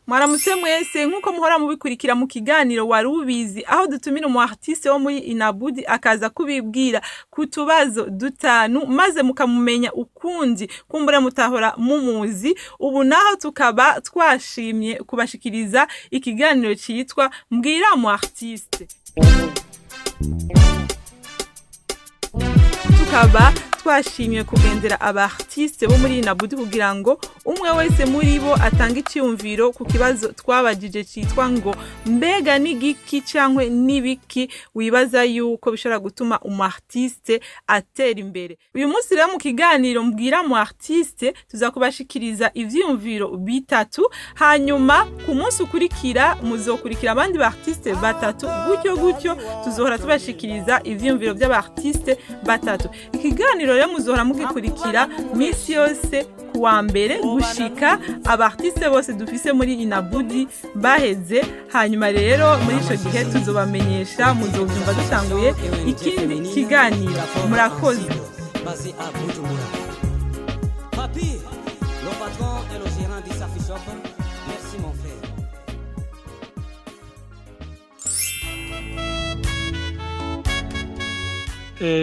Mwaramutse mwese. Nk'uko muhora mubikurikira mu kiganiro Wari Ubizi, aho dutumira umu artiste wo muri Inabudi akaza kubibwira ku tubazo dutanu, maze mukamumenya ukundi kumbura mutahora mumuzi. Ubu naho tukaba twashimye kubashikiriza ikiganiro citwa Mbwira mu artiste. Tukaba twashimye kugendera aba artiste bo muri Inabudi kugira ngo umwe wese muri bo atange iciyumviro ku kibazo twabajije citwa ngo: mbega n'igiki cankwe n'ibiki wibaza yuko bishobora gutuma umu artiste atera imbere? Uyu munsi rero mu kiganiro Mbwira mu artiste tuza kubashikiriza ivyiyumviro bitatu, hanyuma ku munsi ukurikira muzokurikira abandi ba artiste batatu, gutyo gutyo tuzohora tubashikiriza ivyiyumviro by'aba artiste batatu. Ikiganiro rero muzohora mugikurikira misi yose kuwa mbere gushika aba artiste bose dufise muri Inabudi baheze. Hanyuma rero muri ico gihe tuzobamenyesha, muzovyumva dutanguye ikindi kiganiro. Murakoze. Basé à Bujumbura. Papi, le patron et le gérant du Safi Shop, merci mon frère.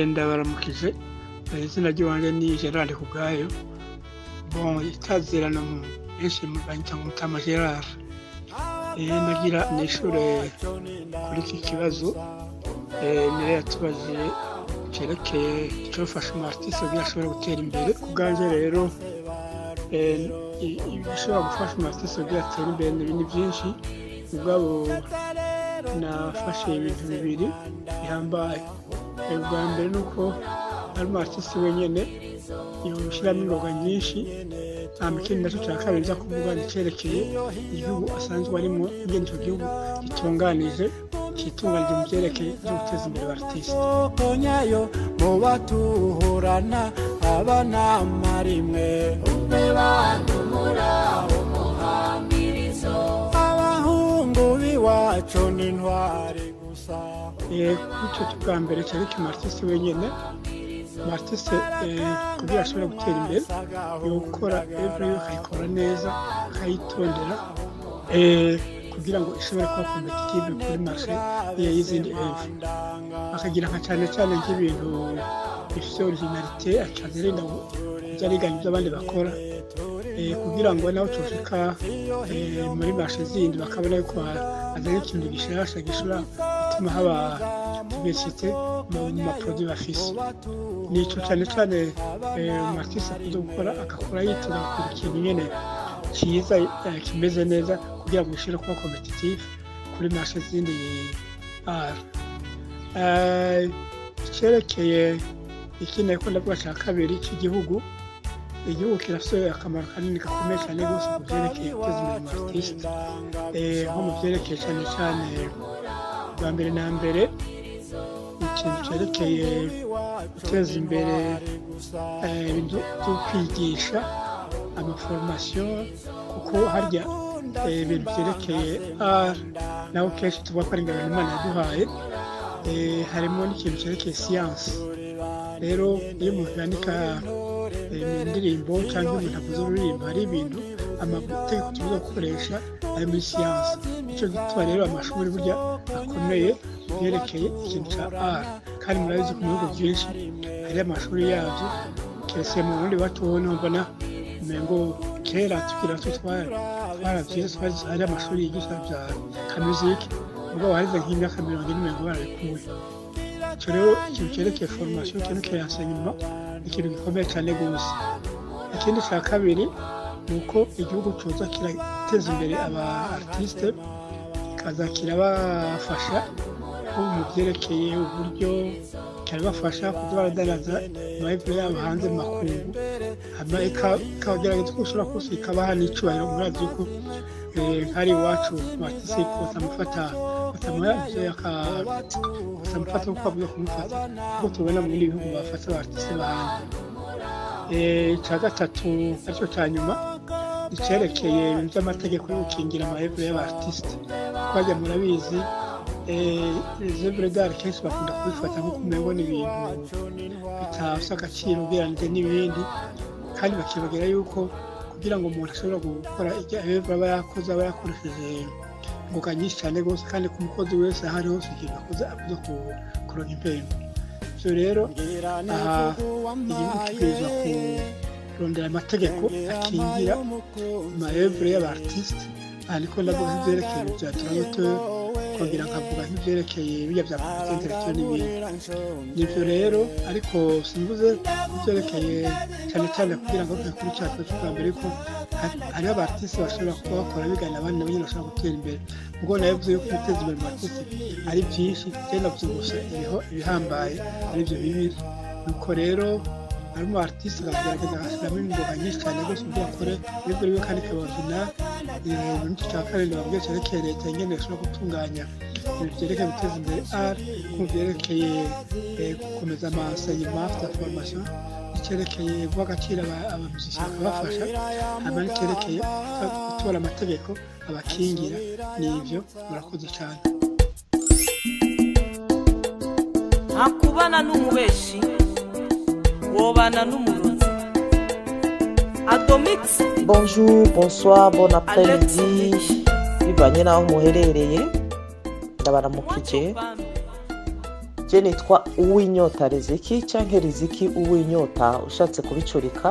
Ndabaramukije. Izina ry'iwanje ni Gerard Kubwayo. Bon, itazirano benshi banyita ngo Mutama Gerard. Nagira nishure kuri iki kibazo nire yatubajije cerekeye icofasha umu artiste kugira ashobore gutera imbere. Ku bwanje rero, ibishobora gufasha umu artiste kugira atere imbere ni ibintu byinshi, mugabo nafashe ibintu bibiri bihambaye. Ubwa mbere ni uko ari umu artiste wenyene yoshyiramo ingoga nyinshi. Hama ikindi nacyo cya kabiri nza kuvuga ni icyerekeye igihugu asanzwe arimo, ingene ico gihugu gitunganije, citunganije mu vyerekeye vyo guteza imbere artiste. Konyayo mu batuhurana abana marimwe umve bantu muraho muhamirizo abahungu b'iwacu n'intwari gusa. Kuri ico bwa mbere cerekeye umu artiste wenyene, umu artiste kugira ashobore gutera imbere yokora œuvre yiwe akayikora neza, akayitondera, kugira ngo ishobore kuba compétitive kuri marché y'izindi œuvre, akagira nka cane cane nk'ibintu bifise originalité, akaza arinda kuza arigana ivyo abandi bakora, kugira ngo naho coshika muri marché zindi bakabona yuko azanye ikintu gishasha gishobora gutuma haba diversité mu ma produit bafise. Nico cane cane umu artiste akunze gukora, agakora yitonda, agakora ikintu nyene ciza, kimeze neza, kugira ngo gishobore kuba compétitif kuri marché zindi art. Icerekeye ikindi nariko ndavuga ca kabiri c'igihugu, igihugu kirafise akamaro kanini gakomeye cane gose ku vyerekeye guteza imbere umu artiste, nko mu vyerekeye cane cane bwa mbere na mbere ikintu cerekeye guteza imbere ibintu vyo kwigisha, ama formation, kuko harya ibintu vyerekeye art naho kenshi tuvuga ko ari ingabire Imana yaduhaye, harimo n'ikintu cerekeye science. Rero iyo umuntu yandika mu ndirimbo cyangwa umuntu avuze ururirimbo, hari ibintu, amategeko tubuza gukoresha ari muri science. Nico gituma rero amashuri burya akomeye yerekeye ikintu ca art, kandi murabizi ko mu bihugu byinshi hari amashuri yavyo, keretse mu Burundi iwacu ho mbona umengo kera tukiri bato twaravyize, hari amashuri yigisha vya ka musique, mugabo haheze nk'imyaka 40 umengo barabikuye. Ico rero ikintu cerekeye formation, ikintu cerekeye enseignement, ni ikintu gikomeye cane gose. Ikindi ca kabiri ni uko igihugu coza kirateza imbere aba artiste, kikaza kirabafasha nko mu vyerekeye uburyo, kirabafasha kuza baradandaza ama œuvre yabo hanze mu makungu, hama ikagerageza uko ishobora kose ikabaha n'icubahiro. Murazi yuko nk'ari iwacu artiste batamufata, batamuha batamufata uko bavuga kumufata, kuko tubona mu bindi bihugu bafata aba artiste bahandi. Ica gatatu aricyo ca nyuma icerekeye ibintu by'amategeko yo gukingira ama œuvre y'aba artiste. Twajya murabizi, les œuvres d'art kenshi bakunda kubifata nk'uko umengo ni ibintu bitafise agaciro ugereranije n'ibindi, kandi bakibagira yuko kugira Kugira ngo umuntu ashobore gukora ibyo aba yakoze, aba yakoresheje ingoga nyinshi cyane rwose, kandi ku mukozi wese aho ari hose ikintu akoze abuze kuronka impembo. Ibyo rero, aha igihugu kibwirizwa kurondera amategeko akingira ama œuvres y'aba artistes. Aha niko ndavuga nk'ivyerekeye bya droit, kongera nkavuga nk'ivyerekeye birya bya propriété intellectuelle n'ibindi. Nivyo rero, ariko simvuze ivyerekeye cyane cyane kugira ngo kuri cya kibazo cya mbere, ko hariho aba artistes bashobora kuba bakora bigana abandi, nabo nyine bashobora gutera imbere. Ubwo nabivuze yuko ibiteza imbere mu artiste ari byinshi, je navuze gusa ibiho ibihambaye aribyo bibiri. Nuko rero harimo artiste akagerageza agashyiramo imboga nyinshi cyane rwose kugira akore ibyo biwe kandi ikaba original. N'icyo cya kabiri nababwiye cyerekeye leta, ingene ishobora gutunganya ibintu byerekeye guteza imbere art, mu byerekeye gukomeza ama enseignement after formation, icyerekeye guha agaciro aba musiciens bakabafasha, hanyuma n'icyerekeye gutora amategeko abakingira. Ni ibyo, murakoze cyane. Ntakubana n'umubeshi, wobana n'umurozi. Adomix. Bonjour, bonsoir, bon après-midi, bivanye n'aho muherereye. Ndabaramukije. Je nitwa Uwinyota Riziki canke Riziki Uwinyota ushatse kubicurika.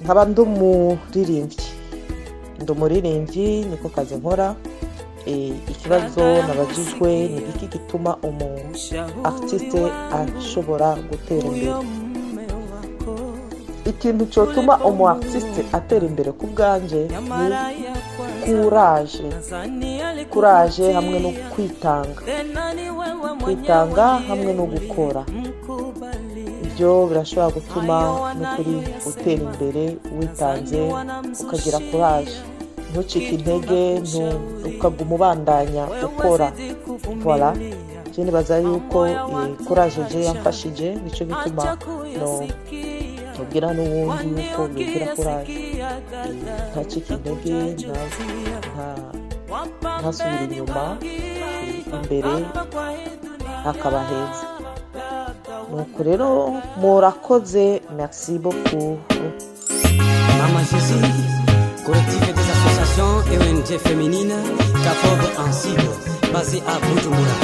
Nkaba ndi umuririmbyi, ndi umuririmbyi, niko kazi nkora. Ikibazo nabajijwe ni igiki gituma umu artiste ashobora gutera imbere? Ikintu cyotuma umu artiste atera imbere ku bwanje ni courage, courage hamwe no kwitanga, kwitanga hamwe no gukora. Ibyo birashobora gutuma n'ukuri utera imbere witanze, ukagira courage, ntucike intege, ukaguma ubandanya ukora. Voilà, je nibaza yuko courage je yamfashije, nicyo gituma no tubwira n'uwundi yuko yogira courage, ntacike intege, ntasubire inyuma, imbere hakaba heza. Nuko rero murakoze, merci beaucoup. Mama Jésus, collectif des associations et ONG féminines, CAFOB en cible, basé à Bujumbura.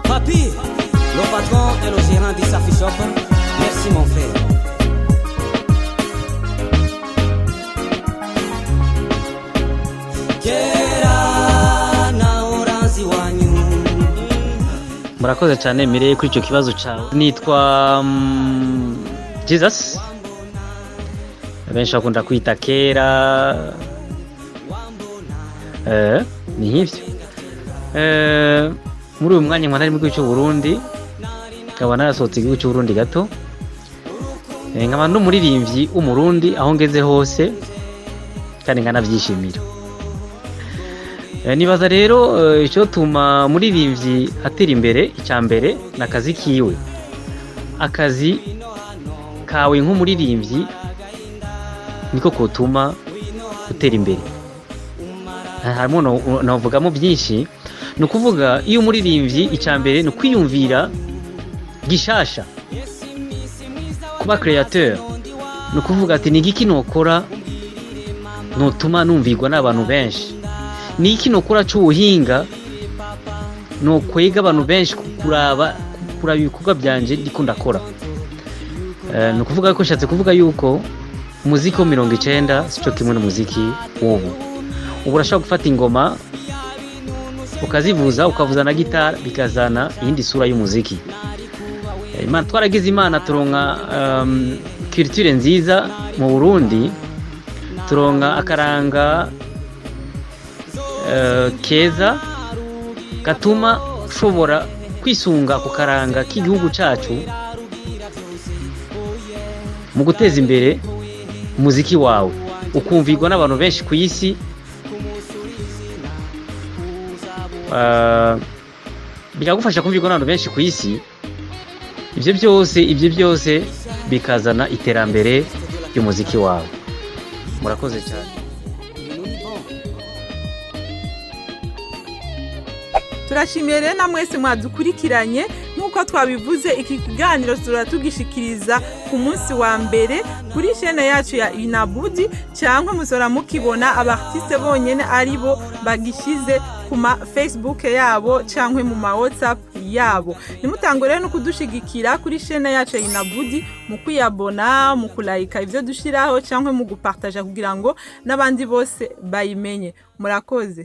Papi, le patron et le gérant du Safi Shop, merci mon frère. Kera na oranzi wanyu. Murakoze cyane Mireye kuri icyo kibazo cyawe. Nitwa Jesus, benshi bakunda kwita Kera. Ni nk'ivyo. Muri uyu mwanya nkaba nari mu gihugu cy'u Burundi, nkaba narasohotse igihugu cy'u Burundi gato. Nkaba ndi umuririmbyi w'Umurundi aho ngeze hose kandi nkanavyishimira. Nibaza rero icyotuma umuririmbyi atera imbere, icya mbere ni akazi kiwe. Akazi kawe nk'umuririmbyi niko kotuma utera imbere. Harimo navugamo byinshi. Ni ukuvuga iyo umuririmbyi, icya mbere ni ukwiyumvira gishasha, kuba créateur. Ni ukuvuga ati: "Ni igiki nokora notuma numvirwa n'abantu benshi? Ni iki nokora c'ubuhinga nokwega abantu benshi kuraba ibikorwa byanje ndiko ndakora?" Ni ukuvuga ko nshatse kuvuga yuko umuziki wo 90 sico kimwe n'umuziki w'ubu. Ubu urashobora gufata ingoma ukazivuza, ukavuza na gitari, bikazana iyindi sura y'umuziki. Imana, twaragize Imana turonka culture nziza mu Burundi, turonka akaranga keza gatuma ushobora kwisunga ku karanga k'igihugu cacu mu guteza imbere umuziki wawe, ukumvirwa n'abantu benshi ku isi. Bikagufasha kumvirwa n'abantu benshi ku isi. Ibyo byose bikazana iterambere ry'umuziki wawe. Murakoze cyane. Turashimiye rero na mwese mwadukurikiranye. Nk'uko Nk'uko twabivuze, iki kiganiro turatugishikiriza ku munsi wa mbere kuri chaîne yacu ya Inabudi, cyangwa muzora mukibona aba artiste bonyene aribo bagishize ku ma Facebook yabo cyangwa mu ma WhatsApp yabo. Nimutangure rero no kudushigikira kuri chaîne yacu ya Inabudi mu kwiyabona, mu kulayika ivyo dushiraho, cyangwa mu gupartaja kugira ngo n'abandi bose bayimenye. Murakoze.